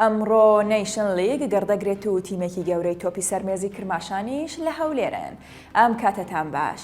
ئەمڕۆ نەیشن لیگ گەڕدەگرێت و تیمێکی گەورەی تۆپی سەرمێزی کرماشانیش لە هەولێرن. ئەم کاتەتان باش.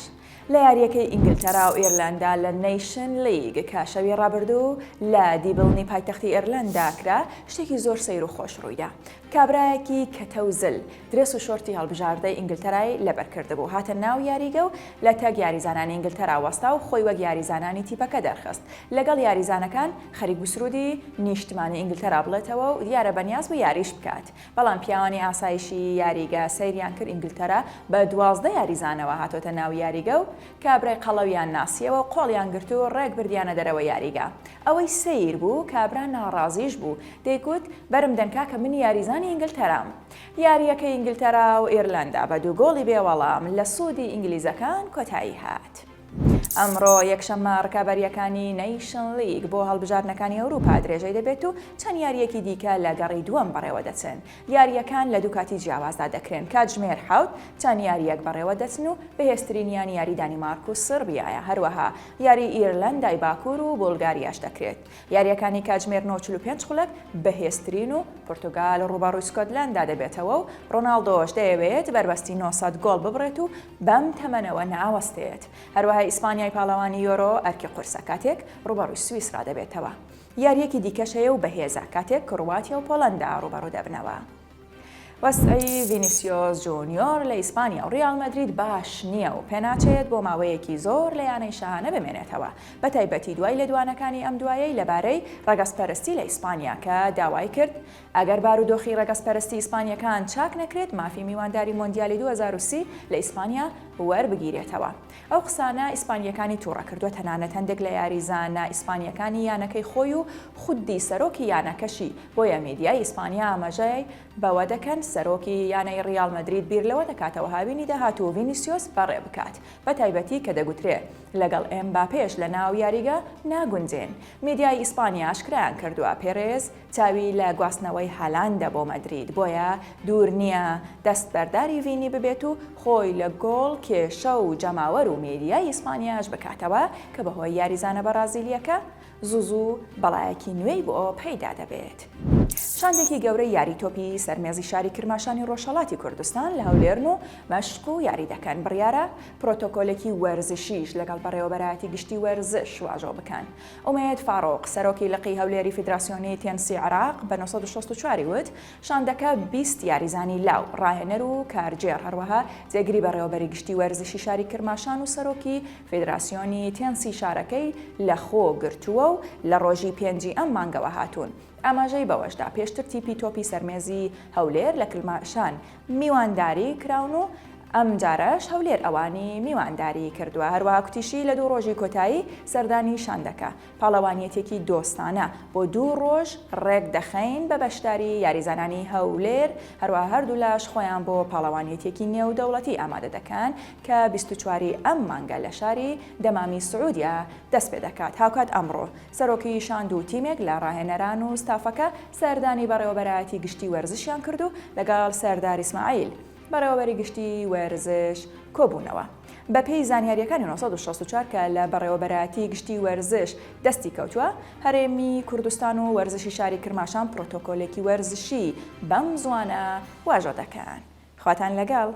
لە یارییەکەی ئینگلتەرا و ئێرلەندا لە نەیشن لیگ کە شەوی ڕابردوو لە دیبلنی پایتەختی ئێرلەندا کرا، شتێکی زۆر سەیر و خۆش ڕوویدا. کابرایەکی کەتە و زل، درێس و شۆرتی هەڵبژاردەی ئینگلتەرای لەبەر کردبوو، هاتە ناو یاریگە و لە تەک یاریزانانی ئینگلتەرا وەستا و خۆی وەک یاریزانانی تیپەکە دەرخست. لەگەڵ یاریزانەکان خەریک بوو سروودی نیشتمانی ئینگلتەرا بڵێتەوە و دیارە بەنیاز بوو یاریش بکات. بەڵام پیاوانی ئاسایشی یاریگە سەیریان کرد ئینگلتەرا بە 12 یاریزانەوە هاتۆتە ناو یاریگە و کابرای قەڵەویان ناسیەوە و قۆڵیان گرت و ڕێک بردیانە دەرەوە یاریگە. ئەوەی سەیر بوو کابرا ناڕازیش بوو دەیگوت بەرم دەن کاکە من یاریزانی ئینگلتەرام. یارییەکەی ئینگلتەرا و ئیرلەندا بە دوو گۆڵی بێ وەڵام لە سوودی ئینگلیزەکان کۆتایی هات. ئەمڕۆ یەکشەممە ڕکابەرییەکانی نەیشن لیگ بۆ هەڵبژاردنەکانی ئەوروپا درێژەی دەبێت و چەند یارییەکی دیکە لە گەڕی دووەم بەڕێوەدەچن. یارییەکان لە دوو کاتی جیاوازدا دەکرێن، کاتژمێر حەوت چەند یارییەک بەڕێوەدەچن و بەهێزترینیان یاری دانیمارک و سڕبیایە، هەروەها یاری ئیرلەندای باکوور و بولگاریاش دەکرێت. یارییەکانی کاتژمێر نۆ و 45 خولەک بەهێزترین و پورتوگال ڕووبەڕووی سکۆتلەندا دەبێتەوە و ڕۆناڵدۆش دەیەوێت بەربەستی 900 گۆڵ ببڕێت و بەم تەمەنەوە ناوەستێت. هەروەها ئیسپانیای پاڵەوانی یۆرۆ ئەرکی قورسە کاتێک ڕووبەڕووی سویسرا دەبێتەوە. یارییەکی دیکەش هەیە و بەهێزە کاتێک کڕواتیا و پۆڵەندا ڕووبەڕوو دەبنەوە. وەزعی ڤینیسیۆس جونیۆر لە ئیسپانیا و ریال مەدرید باش نییە و پێناچێت بۆ ماوەیەکی زۆر لە یانەی شاهانە بمێنێتەوە، بەتایبەتی دوای لێدوانەکانی ئەم دوایەی لەبارەی رەگەزپەرستی لە ئیسپانیا کە داوای کرد ئەگەر بارودۆخی رەگەزپەرستی ئیسپانییەکان چاک نەکرێت مافی میوانداری مۆندیالی 2030 لە ئیسپانیا وەربگیرێتەوە. ئەو قسانە ئیسپانییەکانی توڕە کردووە، تەنانەت هەندێک لە یاریزانە ئیسپانییەکانی یانەکەی خۆی و خودی سەرۆکی یانەکەشی، بۆیە میدیای ئیسپانیا ئاماژەی بەوە دەکەن سەرۆکی یانەی ڕیاڵ مەدرید بیر لەوە دەکاتەوە هاوینی داهاتوو ڤینیسیۆس بەڕێ بکات، بەتایبەتی کە دەگوترێ لەگەڵ ئێمباپێش لەناو یاریگە ناگونجێن. میدیای ئیسپانیا ئاشکرایان کردووە پێرێز چاوی لە گواستنەوەی هالاندە بۆ مەدرید، بۆیە دوور نییە دەستبەرداری ڤینی ببێت و خۆی لە گۆڵ کێشە و جەماوەر و میدیای ئیسپانیاش بکاتەوە کە بەهۆی یاریزانە بەڕازیلییەکە زوو زوو بەڵایەکی نوێی بۆ پەیدا دەبێت. شاندێکی گەورەی یاری تۆپی سەر مێزی شاری کرماشانی ڕۆژهەڵاتی کوردستان لە هەولێرن و مەشق و یاری دەکەن، بڕیارە پرۆتۆکۆلێکی وەرزشیش لەگەڵ بەڕێوەبەرایەتی گشتی وەرزش واژۆ بکەن. ئومێد فاروق، سەرۆکی لقی هەولێری فیدراسیۆنی تێنسی عێراق بە 964 ی وت، شاندەکە 20 یاریزانی لاو، ڕاهێنەر و کارگێڕ، هەروەها جێگری بەڕێوەبەری گشتی وەرزشی شاری کرماشان و سەرۆکی فیدراسیۆنی تێنسی شارەکەی لەخۆ گرتووە و لە ڕۆژی پێنجی ئەم مانگەوە هاتوون. ئاماژەی بەوەشدا، پێشتر تیپی تۆپی سەرمێزی هەولێر لە کرماشان میوانداری کراون و ئەمجارەش هەولێر ئەوانی میوانداری کردووە. هەروەها کوتیشی لە دوو ڕۆژی کۆتایی سەردانی شاندەکە، پاڵەوانیەتێکی دۆستانە بۆ دوو ڕۆژ ڕێک دەخەین بە بەشداری یاریزانانی هەولێر، هەروەها هەردوولاش خۆیان بۆ پاڵەوانیەتێکی نێودەوڵەتی ئامادە دەکەن کە 24 ی ئەم مانگە لە شاری دەمامی سعودیە دەست پێدەکات. هاوکات ئەمڕۆ سەرۆکی شاند و تیمێک لە ڕاهێنەران و ستافەکە سەردانی بەڕێوەبەرایەتی گشتی وەرزشیان کرد و لەگەڵ سەردار ئیسماعیل، بەڕێوەبەری گشتی وەرزش کۆبوونەوە. بەپێی زانیارییەکانی 964 کە لە بەڕێوەبەرایەتی گشتی وەرزش دەستی کەوتووە، هەرێمی کوردستان و وەرزشی شاری کرماشان پرۆتۆکۆلێکی وەرزشی بەم زووانە واژۆ دەکەن. خواتان لەگەڵ.